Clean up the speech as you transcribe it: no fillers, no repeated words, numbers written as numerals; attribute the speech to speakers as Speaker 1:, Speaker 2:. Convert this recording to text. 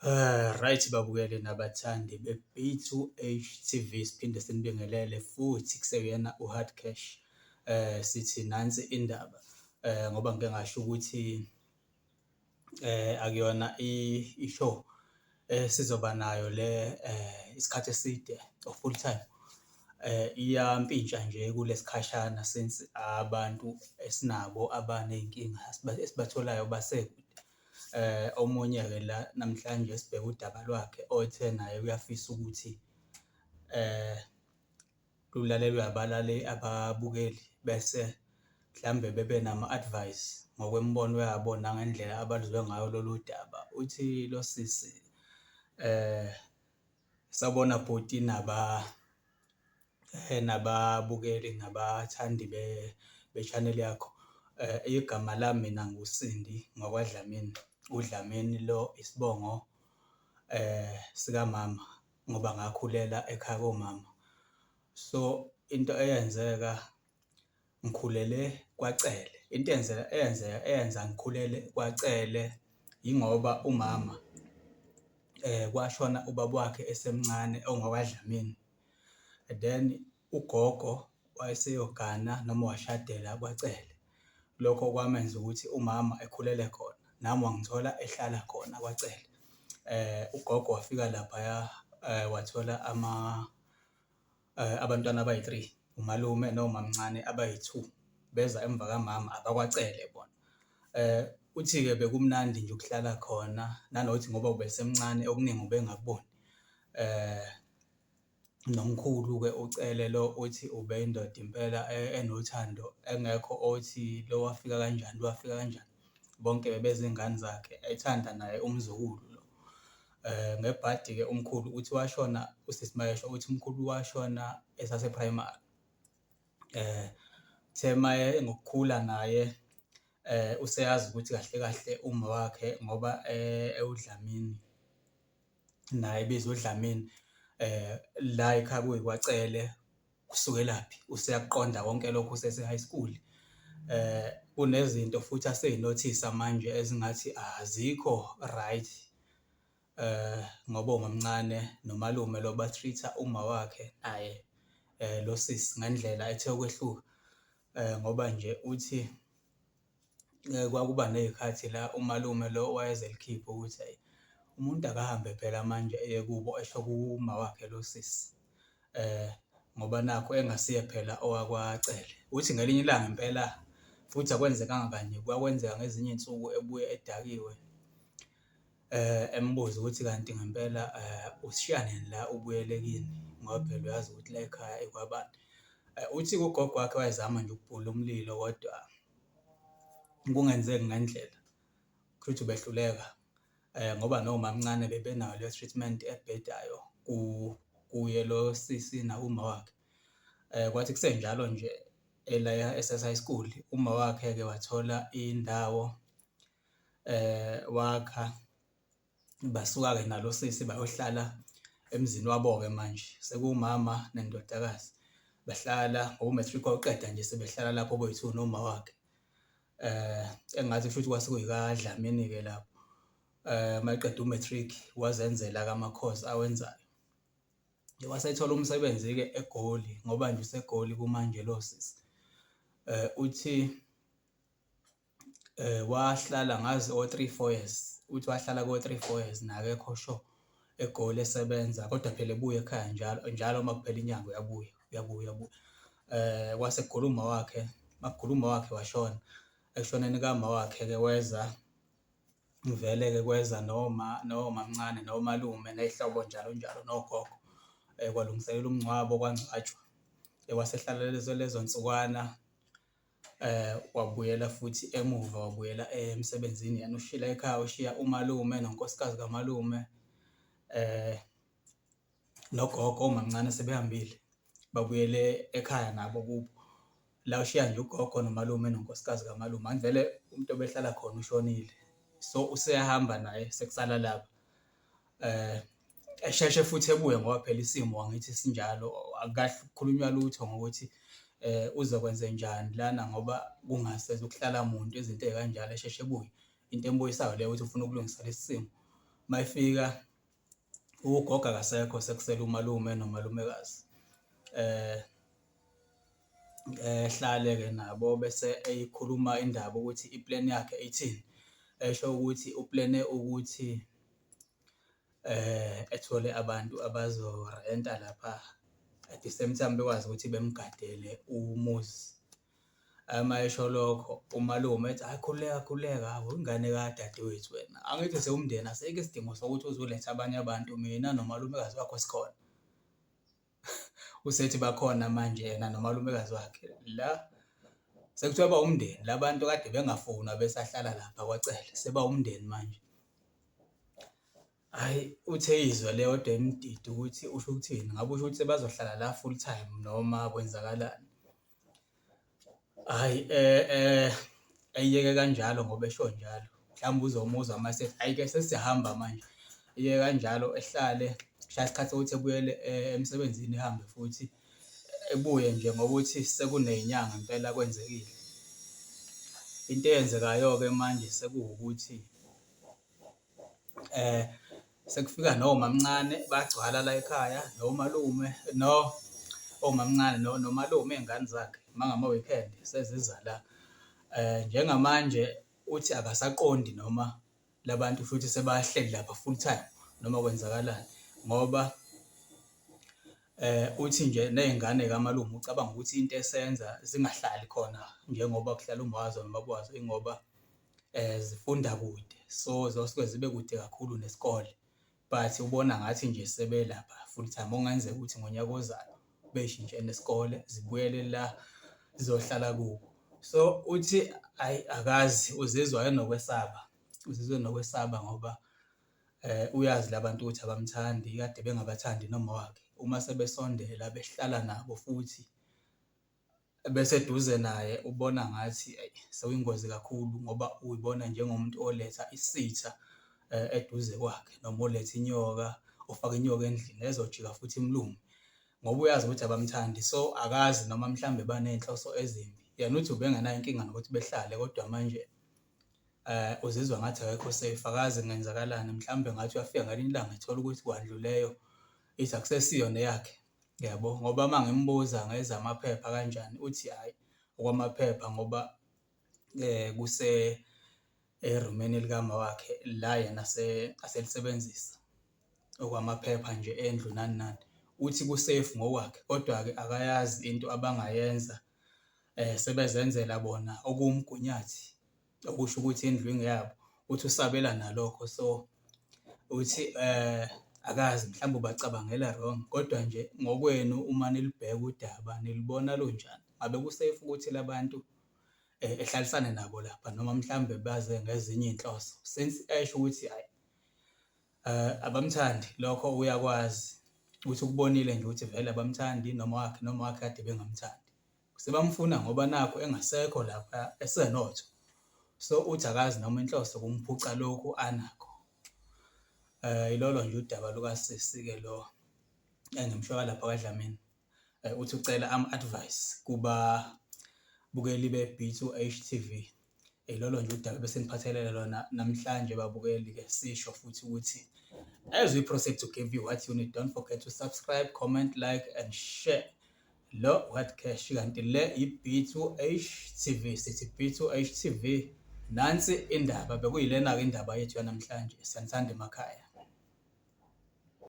Speaker 1: Right babukeli nabathandi be-B2H TV, siphinde sinibingelele futhi kuseyena u-Hard Cash. Sithi nansi indaba ngoba ngike ngasho ukuthi akuyona i-show esizoba nayo le isikhathi eside or full time. Iyampintsha nje kulesikhashana since abantu esinabo abaney'nkinga esibatholayo basekude. Omunye-ke la namhlanje sibheke udaba lwakhe othe naye uyafisa ukuthi lulalelwe ababukeli bese mhlambe bebe nama-advice ngokwemibono yabo nangendlela abaluzwe ngayo lolu daba. Uthi lo sisi sawubona bhuti nababukeli nabathandi be-channel yakho. Igama lami mina nginguSindi ngwakwaDlamini, uDlamini lo isibongo sikamama ngoba ngakhulela ekhaya komama. So into eyenzeka ngikhulele kwaCele, into eyenzeka eyenzeka eyenza ngikhulele kwaCele yingoba umama kwashona ubaba wakhe esemncane ongowakwaDlamini. Then ugogo wayeseyogana noma washadela kwaCele. Lokho kwamenza ukuthi umama ekhulele khona, nami wangithola ehlala khona kwaCele. Ugogo wafika laphaya wathola abantwana abayi-three, umalume nomamncane abayi-two beza emva kamama abakwaCele bona. Uthi-ke bekumnandi nje ukuhlala khona nanokuthi ngoba ubesemncane okuningi ubengakuboni. Nomkhulu-ke uCele lo uthi ubeyindoda impela enothando engekho othi lo wafika kanjani, lo wafika kanjani, bonke bebezingane zakhe ethanda naye umzukulu lo. Ngebhadi-ke umkhulu uthi washona usisi mayesho uthi umkhulu washona esase-primary. Uthe ngokukhula naye useyazi ukuthi kahle kahle uma wakhe ngoba ewuDlamini naye ebizwa uDlamini la ekhaya kuyikwaCele kusukelaphi useyakuqonda konke lokho usese-high school. Kunezinto futhi asey'nothisa manje ezingathi azikho right ngoba omamncane nomalume lo ba-treat-a uma wakhe naye lo sisi ngendlela ethe ukwehluka ngoba nje uthi kwakuba ney'khathi la umalume lo wayeze elikhiphe ukuthi hhayi umuntu akahambe phela manje eye kubo esho kumawakhe lo sisi ngoba nakhu engasiye phela owakwaCele. Uthi ngelinye ilanga impela futhi akwenzekanga kanye kwakwenzeka ngezinye iy'nsuku ebuye edakiwe embuze ukuthi kanti ngempela usishiya nini la ubuyele kini ngoba phela uyazi ukuthi la ekhaya ekwabani. Uthi-ke ugogo wakhe wayezama nje ukubhula umlilo kodwa kungenzeki ngendlela, kushuthi ubehluleka ngoba nomamncane bebenayo leyo treatment ebhedayo kuye lo sisi nakuma wakhe. Kwathi kusenjalo nje ela esese-high school, uma wakhe-ke wathola indawo wakha basuka-ke nalo sisi bayohlala emzini wabo-ke manje sekuwumama nendodakazi. Bahlala ngoba u-matric wawuqeda nje sebehlala lapho boyi-two noma wakhe. Engathi kushuthi kwase kuyikaDlamini-ke lapho mayeqeda u-matric wazenzela-ke ama-course awenzayo. Wasethola umsebenzi-ke eGoli ngoba nje useGoli kumanje lo sisi. Uthi wahlala ngazi o-three, four years, uthi wahlala ko-three, four years akekho sure eGoli esebenza kodwa phela ebuya ekhaya njalo njalo uma kuphela inyanga uyabuya, uyabuya, uyabuya. Kwase kugula umawakhe, makugula umawakhe washona, ekushoneni kamawakhe-ke weza vele-ke kweza noma nomamncane nomalume ney'hlobo njalo njalo nogogo kwalungiselelwa umngcwabo kwangcwatshwa. Wasehlala lezo lezo nsukwana wabuyela futhi emuva wabuyela emsebenzini yena ushiya ekhaya ushiya umalume nonkosikazi kamalume nogogo omamncane sebehambile babuyele ekhaya nabo kubo. La ushiya nje ugogo nomalume nonkosikazi kamalume, angithi vele umuntu obehlala khona ushonile so useyahamba naye sekusala laba. Esheshe futhi ebuye ngoba phela isimo angithi sinjalo akukahle ukukhulunywa lutho ngokuthi uzokwenzenjani lana ngoba kungasezukuhlala muntu izinto ey'kanjalo esheshe ebuye. Into embuyisayo leyo ukuthi ufuna ukulungisa lesi simo. Mayefika ugogo akasekho sekusele umalume nomalumekazi. Ehlale-ke nabo bese eyikhuluma indaba ukuthi i-plan yakhe ithini, esho ukuthi uplene ukuthi ethole abantu abazorenta lapha at the same time bekwazi ukuthi bemgadele umuzi. Mayesho lokho umalume ethi, hhayi khululeka khululeka, hawu ingane kadadewethu wena, angithi siwumndeni asikho isidingo sokuthi uze ulethe abanye abantu mina nomalumekazi wakho sikhona. Usethi bakhona manje yena nomalumekazi wakhe la sekuthiwa bawumndeni la bantu kade bengafunwa besahlala lapha kwaCele sebawumndeni manje. Hhayi uthe eyizwa le kodwa imdida ukuthi usho ukuthini, ngabe usho ukuthi sebazohlala la full time noma kwenzakalani. Hhayi eyeke kanjalo ngoba esho njalo mhlawumbe uzomuzwa mase ethi hhayi-ke sesiyahamba manje. Eyeke kanjalo ehlale kushaya isikhathi sokuthi ebuyele emsebenzini ehambe futhi ebuye nje ngoba uthi sekuney'nyanga impela kwenzekile. Into eyenzekayo-ke manje sekuwukuthi sekufika nomamncane bagcwala la ekhaya nomalume no omamncane nomalume iy'ngane zakhe mangama-weekend seziza la. Njengamanje uthi akasaqondi noma labantu futhi sebahleli lapha full time noma kwenzakalani ngoba uthi nje ney'ngane kamalume ucabanga ukuthi into esenza zingahlali khona njengoba kuhlala umawazo nobaba wazo ingoba zifunda kude so zosuke zibe kude kakhulu nesikole but ubona ngathi nje sebelapha full time okungenzeka ukuthi ngonyaka ozayo beshintshe nesikole zibuyele la zizohlala kubo. So uthi hhayi akazi uzizwa enokwesaba, uzizwa enokwesaba ngoba uyazi la bantu ukuthi abamthandi kade bengabathandi noma wakhe. Uma sebesondela behlala nabo futhi beseduze naye ubona ngathi eyi sewuyingozi kakhulu ngoba uyibona njengomuntu oletha isitha eduze kwakhe noma oletha inyoka, ofaka inyoka endlini ezojika futhi imulume ngoba uyazi ukuthi abamthandi. So akazi noma mhlambe baney'nhloso ezimbi. Yena uthi ubengenayo inkinga nokuthi behlale kodwa manje uzizwa ngathi akekho safe, akazi kungenzakalani mhlawumbe ngathi uyafika ngelinye ilanga ethola ukuthi kwandlu leyo ithi akusesiyo neyakhe. Yabo, ngoba uma ngimbuza ngezamaphepha kanjani uthi hhayi okwamaphepha ngoba kuse erumini likama wakhe la yena aselisebenzisa okwamaphepha nje endlu nani nani. Uthi ku-safe ngokwakhe kodwa-ke akayazi into abangayenza sebezenzela bona okuwumgunyathi. Okusho ukuthi indlu ingeyabo, uthi usabela nalokho so uthi akazi mhlawumbe ubacabangela wrong kodwa nje ngokwenu uma nilubheka udaba nilubona lunjani? Ngabe ku-safe ukuthi la bantu ehlalisane nabo lapha noma mhlawumbe baze ngezinye iy'nhloso since esho ukuthi hhayi abamthandi lokho uyakwazi ukuthi ukubonile nje ukuthi vele abamthandi noma wakhe noma wakhe kade bengamthandi. Sebamfuna ngoba nakhu engasekho lapha esenotho. So uthi akazi noma inhloso ukumphuca lokhu anakho. Ilolo nje udaba lukasisi-ke lo engimsho lapha kaDlamini. Uthi ucela ama-advice kubabukeli be-B2H T_V. Ilolo nje udaba ebesiniphathelele lona namhlanje babukeli-ke sisho futhi ukuthi as we proceed to give you what you need, don't forget to subscribe, comment, like and share. Lo Hard Cash kanti le i-B2H TV sithi B2H TV nansi indaba bekuyilena-ke indaba yethu yanamhlanje siyanithanda emakhaya.